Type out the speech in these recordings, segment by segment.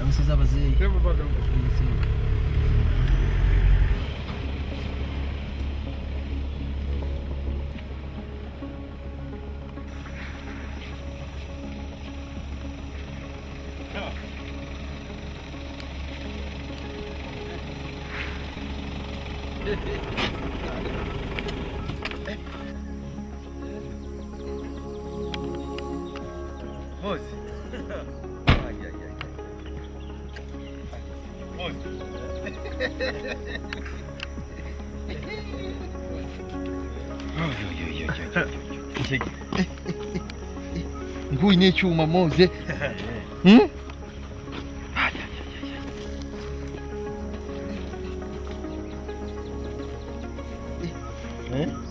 Ndamusiza abazeeyi. Nkuine ekyuma Moze.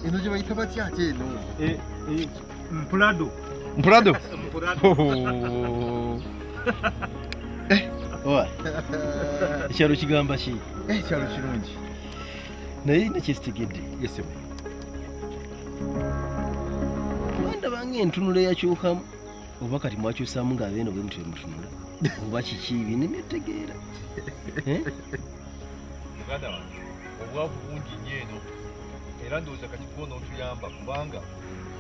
Eno gye bayita batya ate eno? Mpulado. Mpulado? Mpulado. Owa. Ekyalo kigamba ki? Ekyalo kirungi. Naye nakyesitegedde. Yes, sir. Ndaba ng'entunula eyakyukamu oba kati mwakyusaamu ng'abeeno bwe mutyo mutunula oba kiki binemyetegeera. Muganda wange obwavu bungi nnyo eno era ndowooza kati gwo n'otuyamba kubanga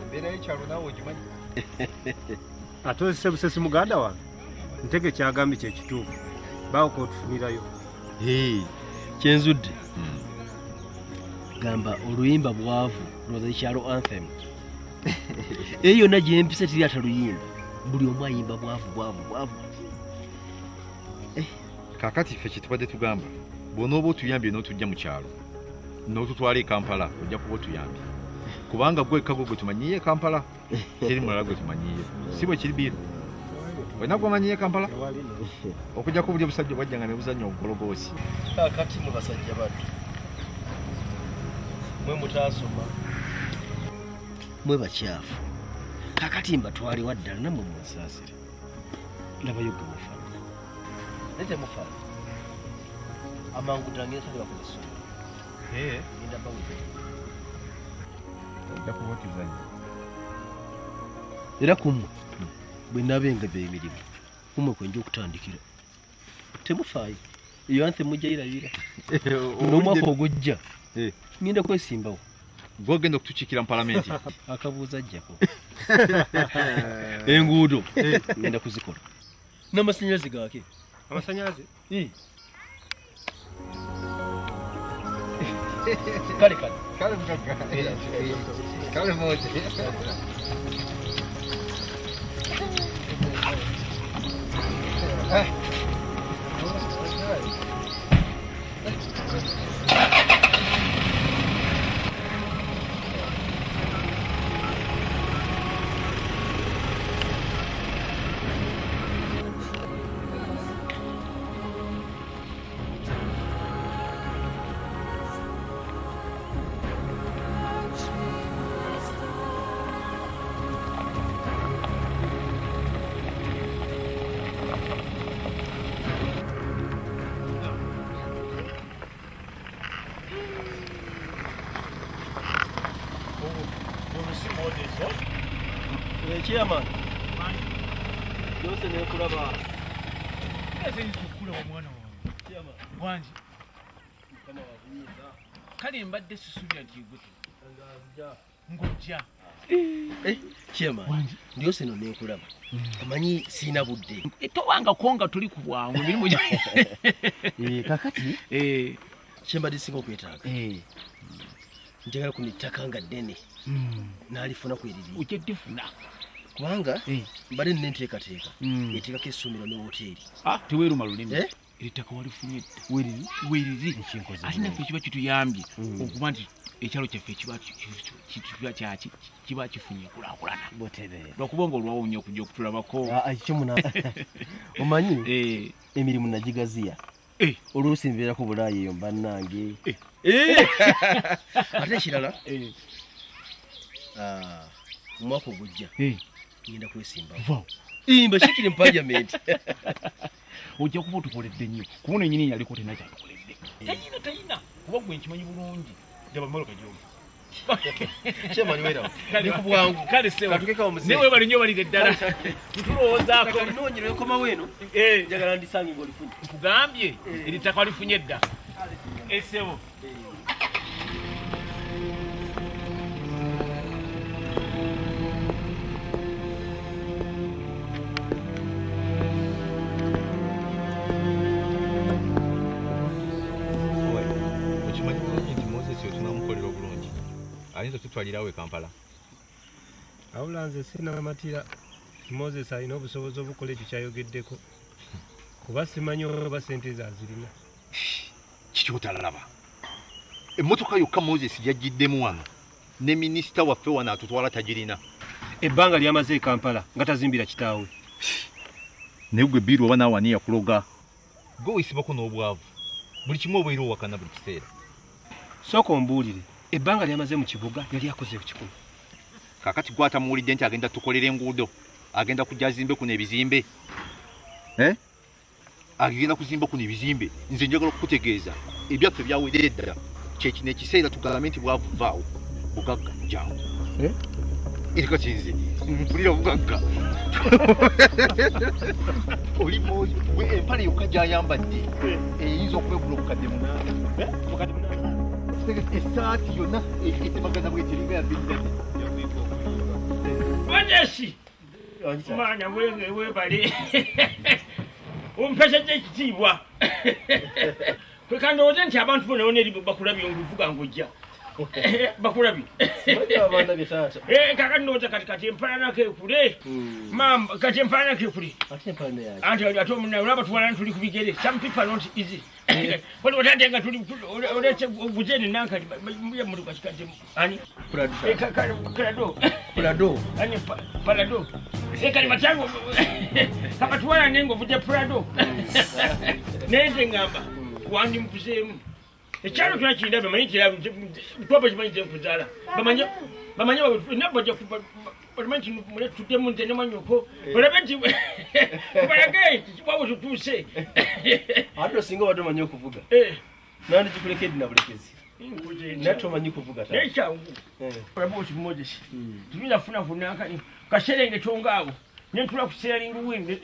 embeera y'ekyalo naawe ogimanyi. Ate ozise busesi muganda wange ntege kyagambye kye kituufu baawo k'otufunirayo. Kyenzudde gamba oluyimba bwavu lwoza ekyalo anthem. Eyo yonna gye mpisa teri ataluyimba, buli omu ayimba bwavu bwavu bwavu. Kaakati ffe kye tubadde tugamba bw'onooba otuyambye n'otujja mu kyalo n'otutwala e Kampala ojja kuba otuyambye kubanga gwe kago gwe tumanyiye e Kampala teri mulala gwe tumanyiye, si bwe kiri Biru? Olina gwomanyiye e Kampala okujjako buli obusajja obwajjanga ne buzannya obugologoosi. Kaakati mwe basajja battu mwe mutaasoma mwe bakyafu, kakati mbatwaliwa ddala nammwe munsaasire. Labayo gwe mufaanana naye temufaanana amangu ddala ngenda tandika ku ssomero. Ngenda bawuze ojja kuba otuzannya. Era kummwe bwe nnaabengabya emirimu kummwe kwe nja okutandikira. Temufaayo eyo anthem mujja yirabira n'omwaka ogujja ngenda kwesimbawo. Gwogenda okutukiikira mu palamenti. Akabuuza ajjako. Enguudo ngenda kuzikola n'amasannyalaze gaake. Amasannyalaze? Kale kale. Kale mugagga. Kale Moze. Chairman, yose nekulaba. Wangi. Kale mbadde sisuubira nti gwe ng'ojja. Chairman, ndiyose no nekulaba. Amanyi sina budde. Tobangako nga tuli ku bwangu emirimu. Kakati kyembadde singa okwetaaga. Njagala kuno ettaka nga ddene. N'alifuna kweriri. Ojja ddifuna. Kubanga mbadde nina enteekateeka eteekako essomero ne woteeri. Teweeruma lulimi. Ettaka walifunye dda. Weriri? Weriri. Ate naffe kiba kituyambye okuba nti ekyalo kyaffe kiba kifunye enkulaakulana. Lwakuba ng'olwawo nnyo okujja okutulabako. Omanyi emirimu nagigaziya. Oluusi nbeerako Bulaaya eyo bannange. Ate ekirala omwaka ogujja ngenda kwesimbawo. Mbashikire mu parliament. Ojja kuba otukoledde nnyo kuba ono yennyini yaliko tena kyatukoledde. Tayina kuba gwe nkimanyi bulungi. Jaba mmotoka gy'omu. Chairman wera. Ndi ku bwangu. Kale sebo. Katukeka omuze. Naye webale nnyo balire ddala. Tutulowoozaako. Noonyera okomawo eno. Njagala ndisange ng'olifunye. Nkugambye eri ttaka walifunye dda. Esebo. Okimanyi bulungi nti Moses oyo tunaamukolera obulungi ayinza otutwalirawo e Kampala. Awula nze sinamatira Moses alina obusobozi obukola ekyo kyayogeddeko kuba simanyi oba ssente ze azirina. Kiki otalaba? Emmotoka yokka Moses yajjiddemu wano ne minisita waffe wano atutwala tagirina. Ebbanga lyamaze e Kampala nga tazimbira kitaawe. Naye gwe Biru oba naawe ani yakuloga? Gwe weesibako n'obwavu buli kimu obeera owakana buli kiseera. Sooka ombuulire ebbanga lyamaze mu kibuga yali akoze kikumi. Kaakati gwe atamuwulidde nti agenda tukolera enguudo, agenda kujja azimbe kuno ebizimbe. Agenda kuzimba kuno ebizimbe. Nze njagala okukutegeeza ebyaffe byawedde ddala. Kye kino ekiseera tugambe nti bwavuvaawo bugagga jangu. Era kati nze mpulira bugagga. Oli we empale yokka gy'ayambadde eyinza okwegula obukadde 8. Obukadde 8. Essaati yonna etemagana bw'eti eringa ya Bin Laden. Moses! Mwana webale. Ompesa ekitiibwa. Kwe ndowooza nti abantu bonna bonna eri bakulabye ng'ovuga ng'ojja. Bakulabye. Kaakati ndowooza kati kati empalanako ekule. Mamba kati empalanako ekule. Anti ate omunnawe olaba tuwalana tuli ku bigere. Some people are not easy. Wali nga tuli olese oguze eno nankati emmotoka kikadde ani? Prado. Prado. Ani Prado. Kale batango kabatuwalane ng'ovudde Prado. Naye nze ngamba wandimpuzeemu. Ekyalo kyonna kindabe manyi kiraba kimanyi nze nkuzaala. Bamanye nabbo bajja bamanyi nti mule tuddemu nze ne mwannyoko. Olabe nti tubalage wawe tutuuse. Ate osinga obadde omanyi okuvuga. Nandikikuleka eddi na bulekezi. Naye tomanyi kuvuga taata. Naye kyangu. Olabe oti Moses. Tetuyinza kufuna kunankani. Kaserengeto ng'awo. Ne ntula ku steering wheel.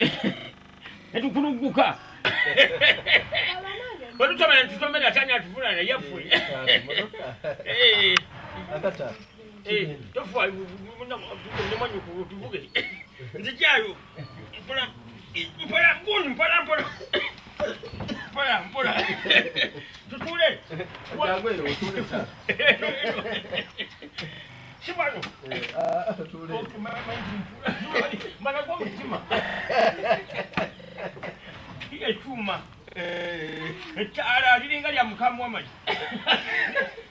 Ne tukulugguka. Bwe tutomera ate ani atuvuna naye yaffe. Akata. Tofa ne mwannyoko tuvuge. Nzijaayo. Mpola mpola gundi mpola mpola. Mpola mpola. Tutuule. Jangu eno otuule taata. Si wano. Tuule. Mala gw'omutima. Ekyuma. Ettaala liringa lya mukama w'amagye.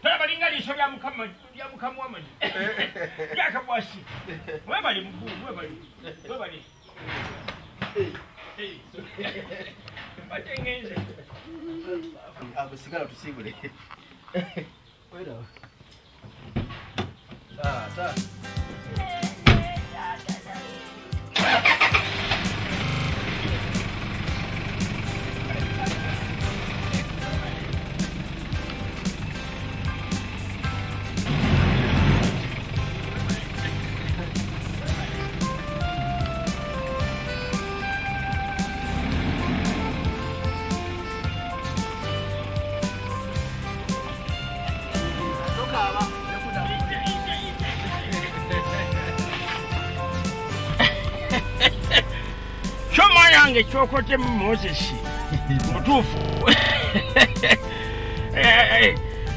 Tolaba linga liiso lya mukama w'amagye. Lyakabwasi. Webale mukulu, webale. Webale. Mbadde ngenze. Ago sigala tusiibule. Weraba. Taata. Yange kyokoze Moses mutuufu.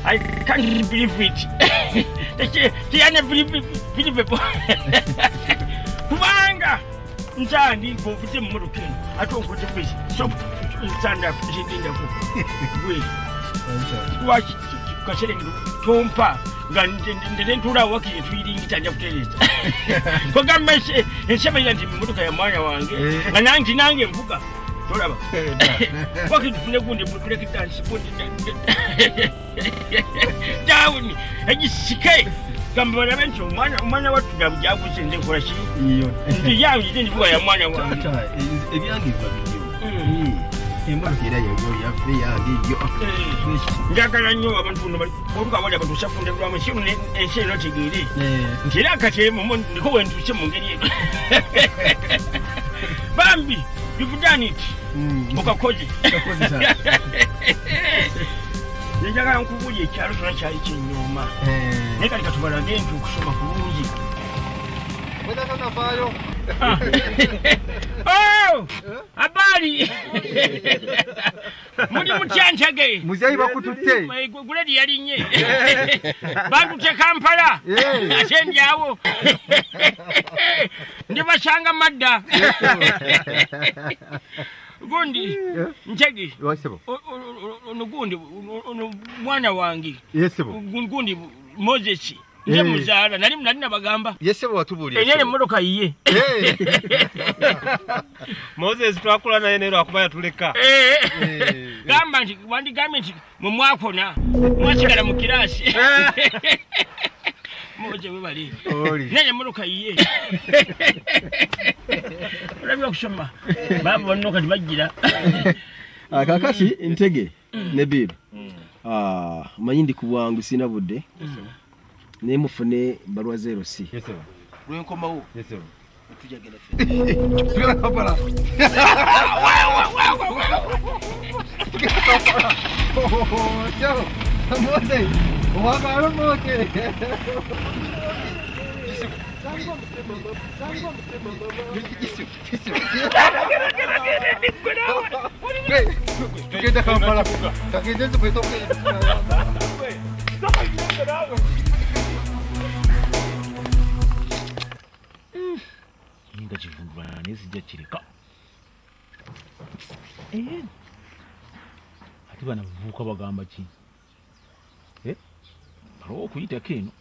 I can't believe it. Teyane believable. Kubanga nzandi nvudde mu mmotoka eno ate onkoze bwezi so stand up zindindako gwe lwaki kaserengero tompa nga nze ntuula wakiri tuyiringita nja kutereeza. Kwegamba ensemerera nti mmotoka ya mwana wange nga nanti nange nvuga tolaba wakiri tufune gundi break dance gundi down egisike gamba balabe nti omwana wattu gyaguze nze nkola ki nti yange nze nvuga ya mwana wange. Ebyange biba biriwo. Era yaffe yange yo. Njagala nnyo abantu buno oluka wali abantu safunda lwamu si ensi eno tegeere. Nti era kati ndiko we ntuuse mu ngeri eno. Bambi, you've done it. Okakoze. Njagala nkubuulire ekyalo kyonna kyali kinyooma. Naye kati katubalage nti okusoma kulungi. Oh! Habari! Muli mutya Ntege? Muzeeyi bakututte. Guledi yalinye. Bantutte Kampala. Ate ndi awo. Ndibasanga madda. Gundi Ntege. Ono gundi ono mwana wange. Gundi Moses. Nze muzaala nali nabagamba. Yesebo watubuulira. Enyene emmotoka yiye. Moses twakula naye ne lwakuba yatuleka. Gamba nti wandigambye nti mwe mwakona mwasigala mu kiraasi. Mose webale. Naye emmotoka yiye. Olabye okusoma. Baaba banno kati bajjira. Kaakati Ntege ne Bill. Manyi ndi ku bwangu sina budde. Naye mufune ebbaluwa zero C. Lwenkomawo. Tujja genda ffe. Tugenda Kampala. Mose, omwagala Mose. Tugenda Kampala. Tugende nga kivundulana naye sijja kireka. Ate bano abavubuka bagamba ki? Baliwo okuyitako eno.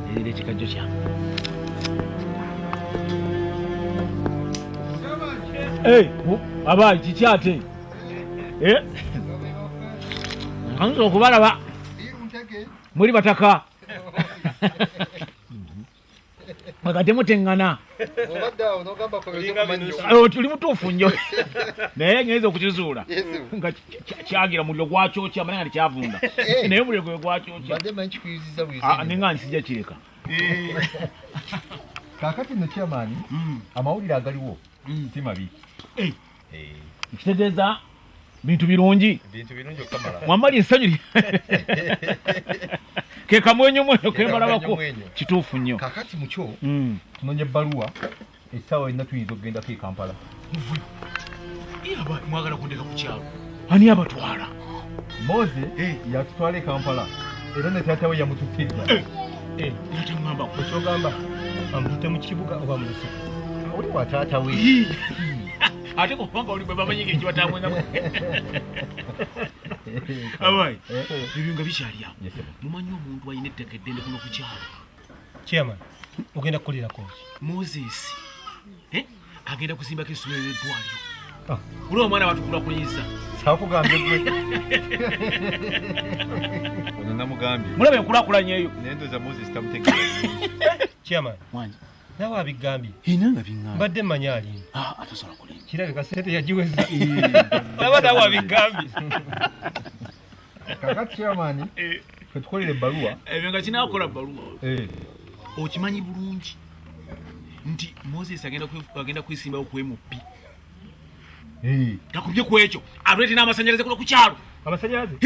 Nerera ekikajjo kyange. Abaali kiki ate? Nze okubalaba muli bataka. Nga temuteŋŋana. Oli mutuufu nnyo. Naye ngenze okukizuula nga kyagira muliro gwakyokya manya nga tekyavunda. Naye omuliro gwe gwakyokya. Ninga nsijja kireka. Kaakati nno chairman, amawulire agaliwo si mabi. Nkitegeeza bintu birungi. Bintu birungi okukamala. Mwamali essanyu ke kamwenyumwenyu ke mbalabako kituufu nnyo. Kaakati mukyo tunoonya ebbaluwa essaawa yonna tuyinza okugendako e Kampala. Mwagala kundeka ku kyalo. Ani abatwala? Mose yatutwala e Kampala era ne taata we yamututte dda. Yataŋŋamba. Ekyogamba amututte mu kibuga oba mu lusiko? Oli wa taata we. Ate kubanga oli bwe bamanyi engeri gye batambuliramu. Abayi, ebyo nga bikyali awo. Mumanyi omuntu alina ettaka eddene kuno ku kyalo. Chairman, ogenda kukolirako ki? Moses agenda kuzimbako essomero n'eddwaliro. Olwo omwana batukulaakulanyiza. Saakugambye gwe. Ono namugambye. Mulaba enkulaakulanya eyo. Naye ndowooza Moses tamutegeera bulungi. Chairman, naawe abigambye. Nange biŋŋambye. Mbadde mmanyi alimba. Atasobola kulimba. Kirabika ssente yagiweza. Olaba naawe abigambye. Kaakati chairman, ffe tukolere ebbaluwa. Ebyo nga kinaakola bbaluwa. Okimanyi bulungi nti Moses agenda kwesimbawo ku MP. Takubye ku ekyo atuleete n'amasannyalaze kuno ku kyalo. Amasannyalaze?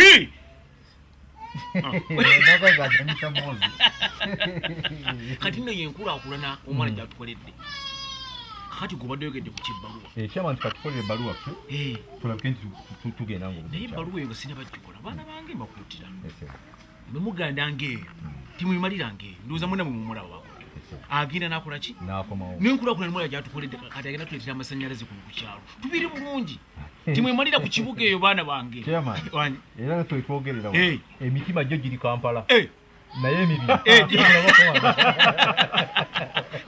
Kati nno yenkulaakulana omwana gy'atukoledde. Kakati gwe obadde oyogedde ku ky'ebbaluwa. Chairman, katukolere ebbaluwa ffe tulabike nti tugenda nga. Naye ebbaluwa eyo nga sinnabagikola baana bange mbakuutira. Bwe mugandanga eyo temwemaliranga eyo ndowooza mwenna mwe mumulaba bakola. Agenda n'akola ki? N'akomawo. N'enkulaakulana omwana gy'atukoledde kati agenda tuleetera amasannyalaze kuno ku kyalo. Tubeere bulungi. Timwemalira ku kibuga eyo baana bange. Chairman, era natwe twogerera emitima gyo giri Kampala. Naye emibiri.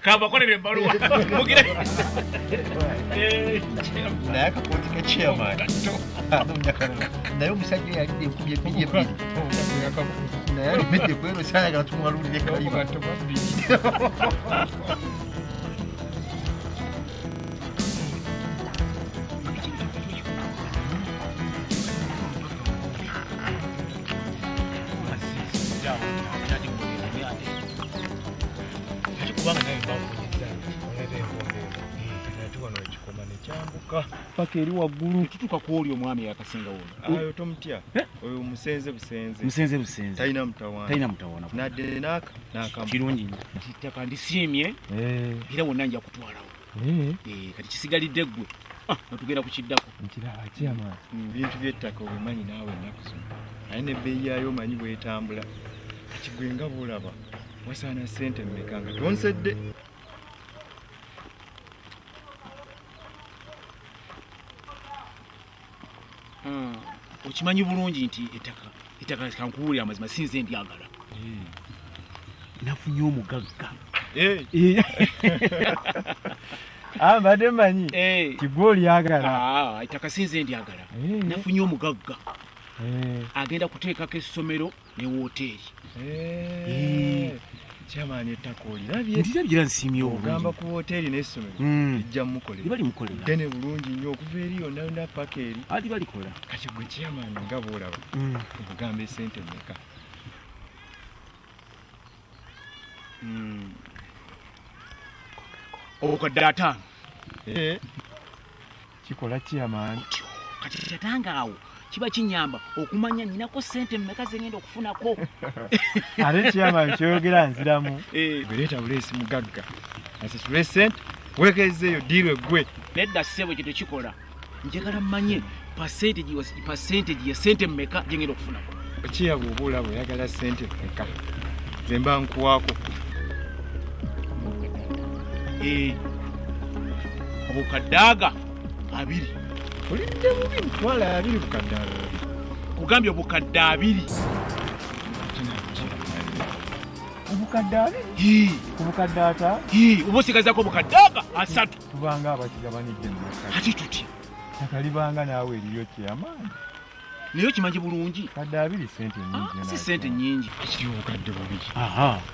Kabakolere ebbaluwa. Mugire. Naye akakooti ka chairman. Naye omusajja yalidde 2002. Naye alemedde kwerosa ayagala tumuwalulire kaliba. Paka eri waggulu tutuuka ku oli omwami yakasinga wono. Ayo tomutya. Oyo musenze busenze. Musenze busenze. Talina mutawaana. Talina mutawaana. Nadde n'aka n'akamu. Kirungi nnyo. Ettaka ndisiimye. Era wonna nja kutwalawo. Kati kisigalidde ggwe. Nga tugenda kukiddako. Nkiraba chairman. Ebintu by'ettaka obimanyi naawe ennaku zino. Naye n'ebbeeyi yaayo omanyi bw'etambula. Kati gwe nga bw'olaba wasaana ssente mmeka nga tonsedde. Okimanyi bulungi nti ettaka kankubuulira amazima sinze ndyagala. Nafunye omugagga. Mbadde mmanyi kigwe olyagala. Ettaka sinze ndyagala. Nafunye omugagga. Agenda kuteekako essomero ne wooteeri. Chairman ettaka olirabye. Ndirabye era nsiimye obulungi. Ogamba ku wooteeri n'essomero lijja mmukolera. Liba limukolera. Ddene bulungi nnyo okuva eri yonna yonna paka eri. Ali balikola. Kati gwe chairman nga bw'olaba okugamba essente mmeka. Obukadde 5. Kikola chairman. Kati kyatanga awo kiba kinyamba okumanya nninako ssente mmeka ze ngenda okufunako. Ate chairman ky'oyogera nziramu. Gwe leeta buleesi mugagga asasule ssente weekezeeyo ddiirwe ggwe. Nedda ssebo ekyo tekikola. Njagala mmanye percentage ya ssente mmeka gye ngenda okufunako. Kiya bw'oba olaba oyagala ssente mmeka nze mba nkuwaako. Obukadde aga 2. Olidde bubi mitwalo 2 bukadde 2. Kugambye obukadde 2. Obukadde 2? Ku bukadde 5? Oba osigazaako obukadde aga 3. Tubanga abakigabanidde mu makkati. Ate tutya? Ttaka libanga naawe eriyo chairman. Naye okimanyi bulungi. Kadde 2 ssente nnyingi. Si ssente nnyingi. Ekiri obukadde bubiri.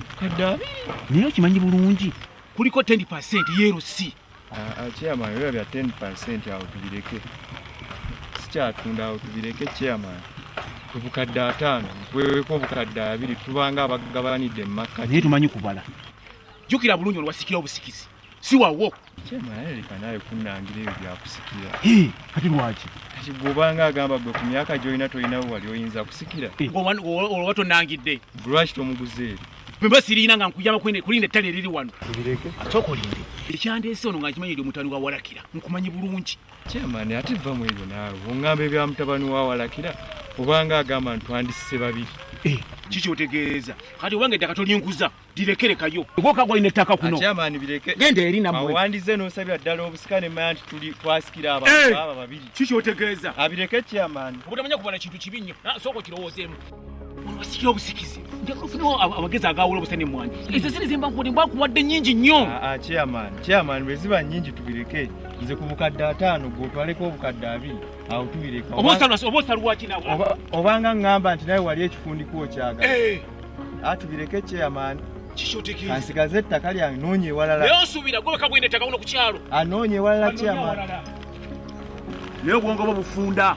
Bukadde 2. Naye okimanyi bulungi. Kuliko 10% yero si. Chairman ebyo bya 10% awo tubireke. Sikyatunda awo tubireke chairman. Obukadde 5 nkuweeko obukadde 2 tubanga abagabanidde mu makkati. Naye tumanyi kubala. Jjukira bulungi olwasikira obusikizi. Si wawo. Chairman aleka naye kunnangira ebyo byakusikira. Kati lwaki? Kati bw'obanga agamba gwe ku myaka gy'olina tolinawo wali oyinza kusikira. Olwa tonnangidde. Lwaki tomuguze eri? Bwe sirina nga nkuyamba kulinda ettale eriri wano. Tubireke. Asooka olinde. Ekyandeese ono nga nkimanyi ndi mutabani wa Walakira. Nkumanyi bulungi. Chairman ate vva mu ebyo naawe. Oŋŋamba ebya mutabani wa Walakira obanga agamba nti twandisise babiri. Kiki otegeeza? Kati obanga ettaka tolinkuza lirekerekayo. Gwoka gwalina ettaka kuno. Chairman bireke. Genda eri nammwe. Awandize n'osabira ddala obusika ne mmanya nti tuli twasikira abantu aba babiri. Kiki otegeeza? Abireke chairman. Obutamanya kubala kintu kibi nnyo. Sooka okirowoozeemu. Wasikira obusikizi. Njagala ofunewo amagezi agawula obusa n'emmwanyi. Ezo sente ze mba nkuwadde mba nkuwadde nnyingi nnyo. Chairman bwe ziba nnyingi tubireke. Nze ku bukadde 5 gw'otwaleko obukadde 2 awo tubireka. Oba osalwa ki naawe? Obanga ŋŋamba nti nawe wali ekifundikwa okyagala. Tubireke chairman. Kiki otegeeza? Ansigaze ettaka lyange noonye ewalala. Naye osuubira gwe bakagwenda ettaka kuno ku kyalo. Anoonye ewalala chairman. Naye obwongo bwo bufunda.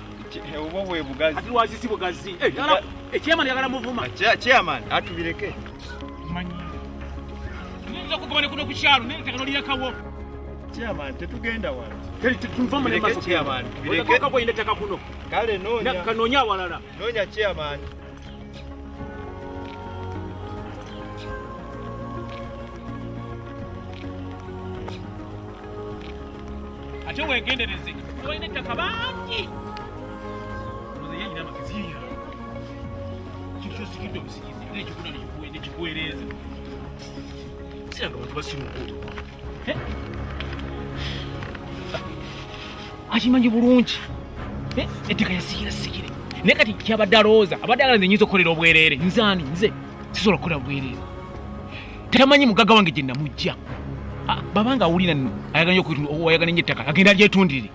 Obwo bwe bugazi. Ati lwaki si bugazi? Chairman yagala muvuma. Chairman atubireke. Manyi. Nyinza kugobana kuno ku kyalo naye ettaka nolirekawo. Chairman tetugenda wala. Tunva mu maaso chairman. Tubireke. Okagwenda ettaka kuno. Kale noonya. Kanoonya awalala. Noonya chairman. Ate weegendereze. Olina ettaka bangi. Nze yenyina amagezi. Kintu ky'osikidde obusikizi ate ekikuna nekikuweereza. Siranga abantu basiruko. Akimanyi bulungi. Ettaka yasikira sikire. Naye kati kyabadde alowooza abadde agala nze nnyinza okukolera obwereere. Nze ani? Nze sisobola kukolera bwereere. Tamanyi mugagga wange gye namujja. Babanga awulira nno ayagala nnyo ettaka agenda alyetundire.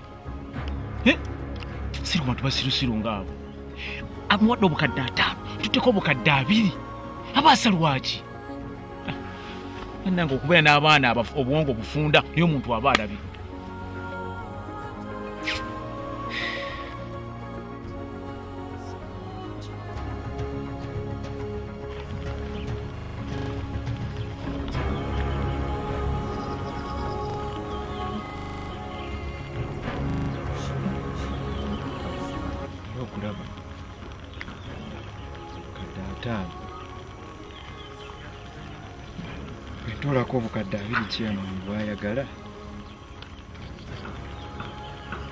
Siri ku bantu basirusiru ng'abo. Amuwadde obukadde 5 tutteko obukadde 2 aba asalwaki? Nange okubeera n'abaana obwongo bufunda naye omuntu aba alabye. Okulaba kadde 5 bwentolako obukadde 2 chairman bwayagala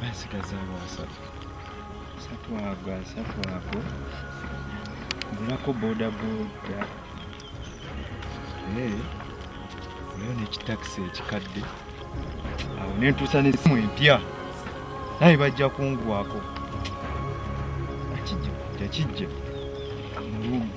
bansigazaawo 3 3 ago 3 ago ngulako boda boda leero n'ekitakisi ekikadde awo nentuusa n'essimu empya naye bajja kungwako kijja mulumu.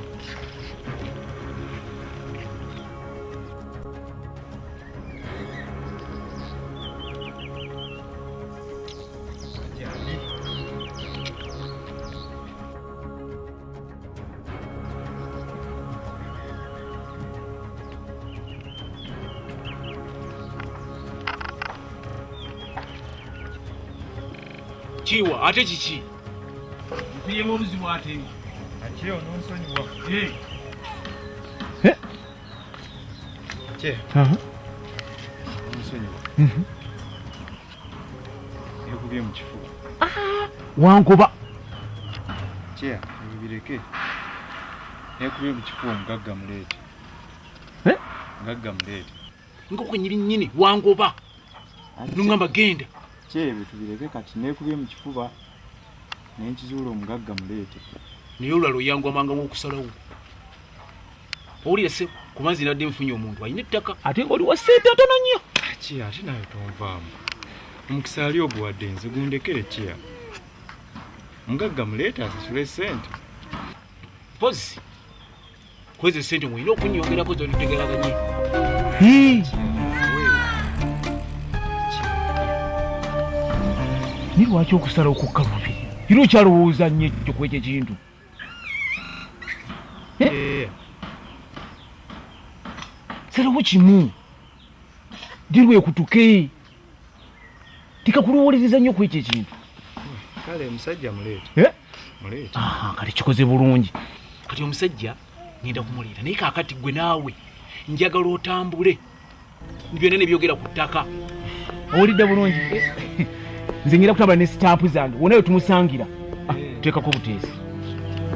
Kiwa ate kiki? Mpiyemu obuzibu ate. Akye ononsonyiwa. Akye. Ononsonyiwa. Ekubye mu kifuba. Wankuba. Akye ebireke. Ekubye mu kifuba omugagga muleete. Mugagga muleete. Nkoko nyiri nnyini wangoba. Nungamba genda. Akye ebyo tubireke kati neekubye mu kifuba. Nenkizuula omugagga muleete. Naye olwalo oyangwamanga okusalawo. Owulira se kuba nze nadde nfunye omuntu alina ettaka ate ng'oli wa ssente ntono nnyo. Akye ate nawe tonvaamu. Omukisa ali oguwadde nze gundekere kyeya. Omugagga muleete asasule ssente. Mpozi kwezi ssente ng'olina okunyongerako z'olitegeraganye. Ni lwaki okusala okukkalubiri? Era okyalowooza nnyo ekyo ku ekyo ekintu. Salawo kimu. Dirwe ekutuke. Tikakulowoolezeza nnyo ku ekyo ekintu. Kale omusajja muleete. Muleete. Kale kikoze bulungi. Kati omusajja ngenda kumuleeta naye kaakati ggwe naawe njagala otambule. Byonna ne byogera ku ttaka. Owulidde bulungi. Nze ngenda kutambula ne sitampu zange wonna we tumusangira. Teekako buteesi.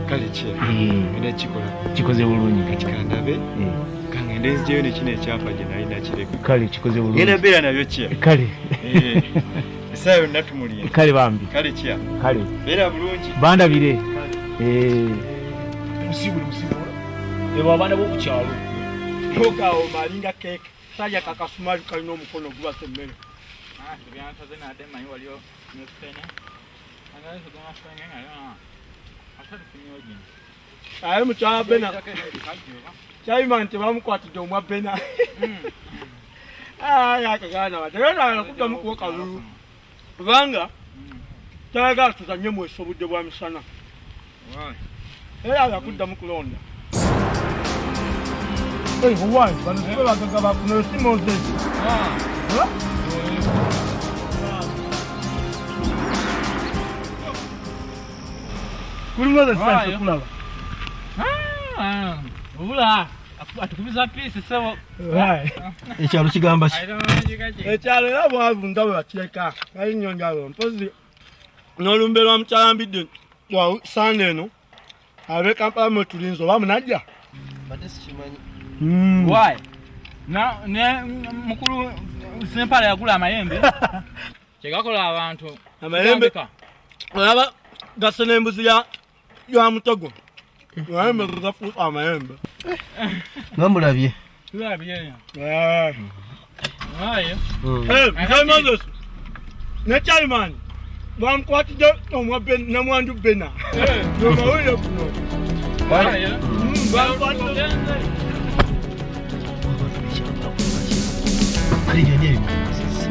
Kale kye ngenda kikola. Kikoze bulungi. Kati kandabe. Kangende nzijeyo ne kino ekyapa gye nali nakireka. Kale kikoze bulungi. Ngenda beera nabyo kye. Kale. Essaawa yonna tumulinda. Kale bambi. Kale kye. Kale. Beera bulungi. Bandabire. Musibule musibule. Ebo abaana b'oku kyalo. Kyoka omalinga keeke. Salya kakasumali kalina omukono gubasa emmere. Aye mukyala Bena. Kyayima nti bamukwatidde omwa Bena. Aye akagaana bati kuddamu kuwa kalulu. Kubanga tayagala tuzannye mwesi obudde bwa misana. Era agakuddamu kulonda. Owange bano si bagagga bakuno si Moses. Kuli Moses sasa kulaba. Obula atukubiza peace sebo. Ekyalo kigamba ki? Ekyalo era bwavu nga bwe bakireka. Kali nnyo njalo. Mpozi n'olumbe lwa mukyalambidde wa Sande eno ab'e Kampala mwe tulinze oba munajja? Mbadde sikimanyi. Why? Na ne mukulu Sempala yagula amayembe. Kyegakola abantu. Amayembe. Olaba gasa n'embuzi ya mutego. Amayembe gafuuka amayembe. Nga mulabye. Tulabye. Aye. Hey, Moses. Ne chairman. Bamukwatidde omwa Namwandu Bena. Nomawulire kuno. Bamukwatidde. Kale byonna ebimukozesa.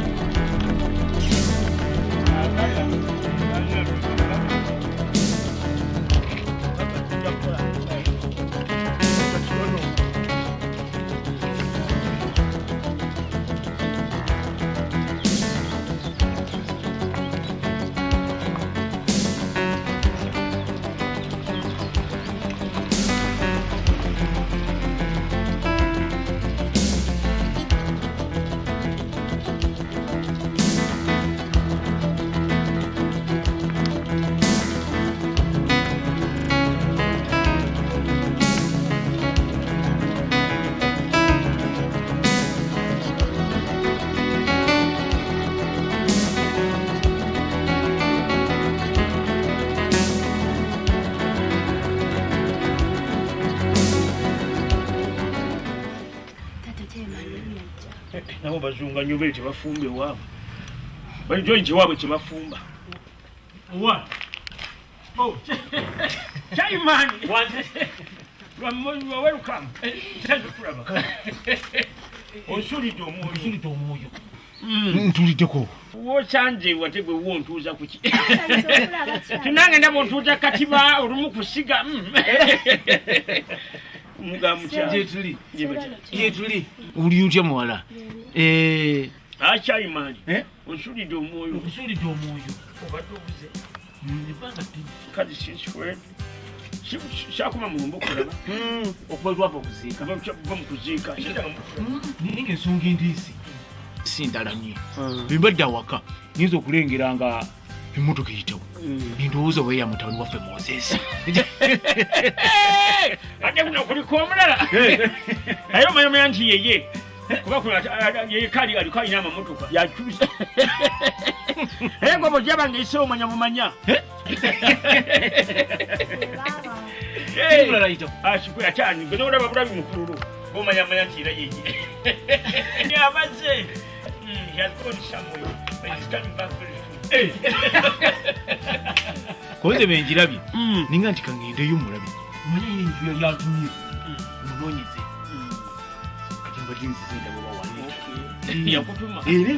Bazunga nyobere tebafumba ewaabwe. Bali joint ewaabwe tebafumba. Wa. Oh. Chairman. Wa welcome. Thank Onsulidde omwoyo. Onsulidde omwoyo. Ntuliddeko. Wokyanje wate gwe wontuuza ku ki? Tinange ndaba ontuuza katiba olumu kusiga. Mugamu kya. Gyetuli. Oli otya muwala? Chairman. Onsulidde omwoyo. Onsulidde omwoyo. Obadde obuze. Kati since when? Syakoma mulumba okulaba. Okuva twava okuziika. Kuva mu kuziika. Naye ng'ensonga endiisi si ndala nnyo. Bwe mbadde awaka nyinza okulengera nga emmotoka eyitawo. Ndowooza bwe ya mutabani waffe Moses. Ate kuno kuliko omulala. Naye omanya nti yeye. Kuba kuno yeye kali aliko alina amamotoka. Yakyusa. Naye gwe bw'ogyaba ng'eyise omanya bumanya. Omulala ayitawo. Asikwe akyani gwe n'olaba bulabi mukululu. Bw'omanya manya nti era yeye. Yabaze. He has gone somewhere. But he's coming back very soon. Koze bwe ngirabye ninga nti kaŋŋendeyo mulabe. Manye ye enju yali atumye munoonyeze. Kati mbadde nzize ndaba oba wali. Yakutuma. Era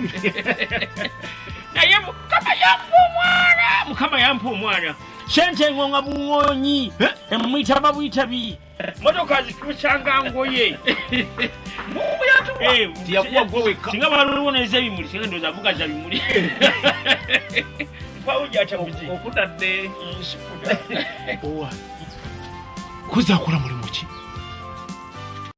Naye Mukama yampa omwana. Mukama yampa omwana. Sente eŋŋonga buŋoonyi. Emuyitaba buyitabi. Motoka zikyusanga ngoye. Mungu yatuwa. Tiyakuwa gwe wekka. Singa waliwo n'ez'ebimuli singa ndowooza avuga za bimuli. Mpawo gy'atabuze. Okutadde. Owa. Koze akola mulimu ki?